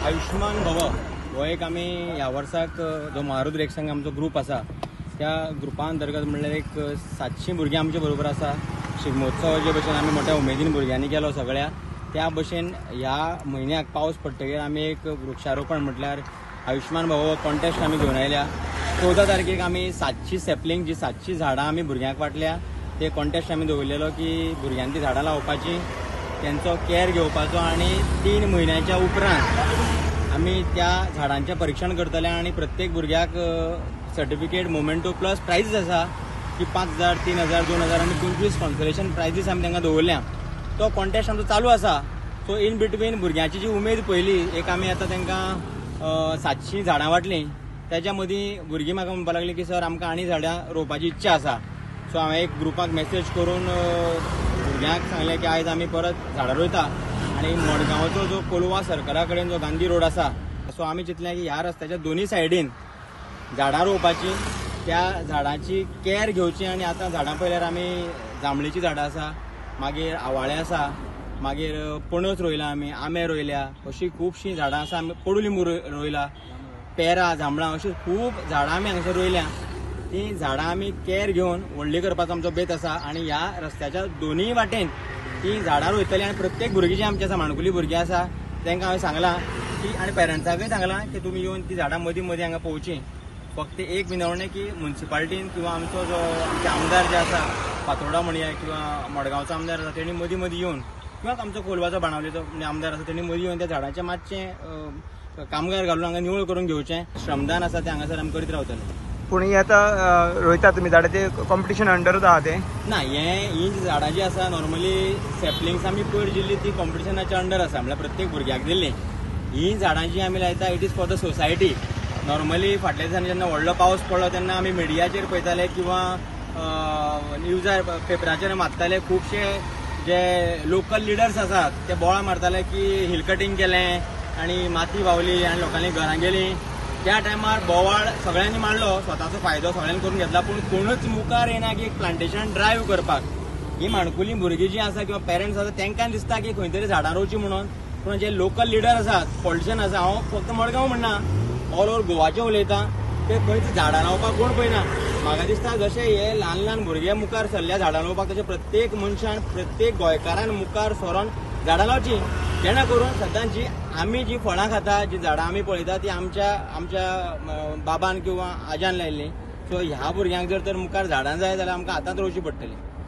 आयुष्मान भव हो एक आमी ह्या वर्साक जो महारुद्र एक संघ आमचो ग्रूप आसा त्या ग्रुपा अंतर्गत म्हणल्यार एक 700 भुरगीं आमचे बरोबर आसा. शिगमोत्सव जे भशेन आमी मोठ्या उमेदीन भुरग्यांनी केलो सगळ्या, त्या भशेन ह्या म्हयन्याक पावस पडटकीर आमी एक वृक्षारोपण म्हटल्यार आयुष्मान भव कॉन्टेस्ट आमी घेवन आयल्या. 14 तारखेक आमी 700 सॅपलिंग जी 700 झाडां आमी भुरग्यांक वांटल्या. ते कॉन्टेस्ट आमी दवरलेलो की भुरग्यांनी ती झाडां लावपाची, तेंचो केअर घेवपाचो आनी 3 म्हयन्याच्या उपरांत आमी त्या झाडांचें परिक्षण करतले आनी प्रत्येक भुरग्याक सर्टिफिकेट, मोमेंटो प्लस प्रायजीस आसा की 5,000, 3,000, 2,000 आनी 25 कॉन्सोलेशन प्रायजीस आमी तांकां दवरल्या. तो कॉन्टेस्ट आमचो चालू आसा. सो इन बिटवीन भुरग्यांची जी उमेद पळयली, एक आमी आतां तांकां 700 झाडां वांटलीं. तेच्या मदीं भुरगीं म्हाका म्हणपाक लागलीं की सर आमकां आनी झाडां रोवपाची इच्छा आसा. सो हांवें एक ग्रुपाक मॅसेज करून भुरग्यांक सांगलें की आयज आमी परत झाडां रोयता आनी मडगांवचो जो कोलवा सर्कला कडेन जो गांधी रोड आसा, सो आमी चिंतलें की ह्या रस्त्याच्या दोनूय सायडीन झाडां रोवपाची, त्या झाडांची केअर घेवची. आनी आतां झाडां पळयल्यार आमी जांबळीचीं झाडां आसा, मागीर आवाळे आसा, मागीर पणस रोयला आमी, आंबे रोयल्या, अशीं खुबशीं झाडां आसा. आमी कोडू लिंबू रोयला, पेरां, जांबळां, अशीं खूब झाडां आमी हांगासर रोयल्या. तीं झाडां आमी केअर घेवन व्हडली करपाचो आमचो बेत आसा आनी ह्या रस्त्याच्या दोनूय वाटेन तीं झाडां रोयतलीं. आनी प्रत्येक भुरगीं जीं आमची आसा, माणकुलीं भुरगीं आसा, तांकां हांवें सांगलां की आनी पेरंट्साकूय सांगलां की तुमी येवन तीं झाडां मदीं मदीं हांगा पळोवचीं. फक्त एक विनवणें की मुन्सिपाल्टीन किंवा आमचो जो आमचे आमदार जे आसा फातोर्डा म्हणया किंवा मडगांवचो आमदार आसा तेणी मदीं मदीं येवन, किंवा आमचो कोलवाचो बाणावलेचो आमदार आसा तेणी मदीं येवन त्या झाडांचें मातशें कामगार घालून हांगा निवळ करून घेवचें. श्रमदान आसा तें हांगासर आमी करीत रावतले. पूण ही आतां रोयता तुमी झाडां ते कॉम्पिटिशन अंडरूच आहा तें ना? हें ही झाडां जी आसा नॉर्मली सॅपलिंग्स आमी पयर दिल्ली ती कॉम्पिटिशनाच्या अंडर आसा, म्हणल्यार प्रत्येक भुरग्याक दिल्ली. ही झाडां जी आमी लायता it is for the society. Normally फाटल्या दिसांनी जेन्ना व्हडलो पावस पडलो तेन्ना आमी मिडियाचेर पळयताले किंवा न्यूजार पेपराचेर मारताले, खुबशे जे लोकल लिडर्स आसात ते बोळा मारताले की हिल कटींग केलें आनी माती व्हांवली आनी लोकांनी घरां गेलीं. त्या टायमार बोवाळ सगळ्यांनी मारलो, स्वताचो फायदो सगळ्यांनी करून घेतला, पूण कोणूच मुखार येना की एक प्लांटेशन ड्रायव्ह करपाक. ही माणकुलीं भुरगीं जीं आसा किंवा पेरंट्स आसा तांकां दिसता की खंय तरी झाडां रोवचीं म्हणून, पूण जे लोकल लिडर आसात, पॉलिटिशन आसा, हांव फक्त मडगांव म्हणना, ऑल ओवर गोवाचें उलयतां, ते खंयच झाडां लावपाक कोण पळयना. म्हाका दिसता जशें हे ल्हान ल्हान भुरगे मुखार सरल्या झाडां लावपाक, तशें प्रत्येक मनशान, प्रत्येक गोंयकारान मुखार सरोन झाडां लावचीं, जेणे करून सदांच जी आमी जी फळां खाता, जी झाडां आमी पळयता ती आमच्या आमच्या बाबान किंवा आज्यान लायल्लीं. सो ह्या भुरग्यांक जर तर मुखार झाडां जाय जाल्यार आमकां आतांच रोवची पडटली.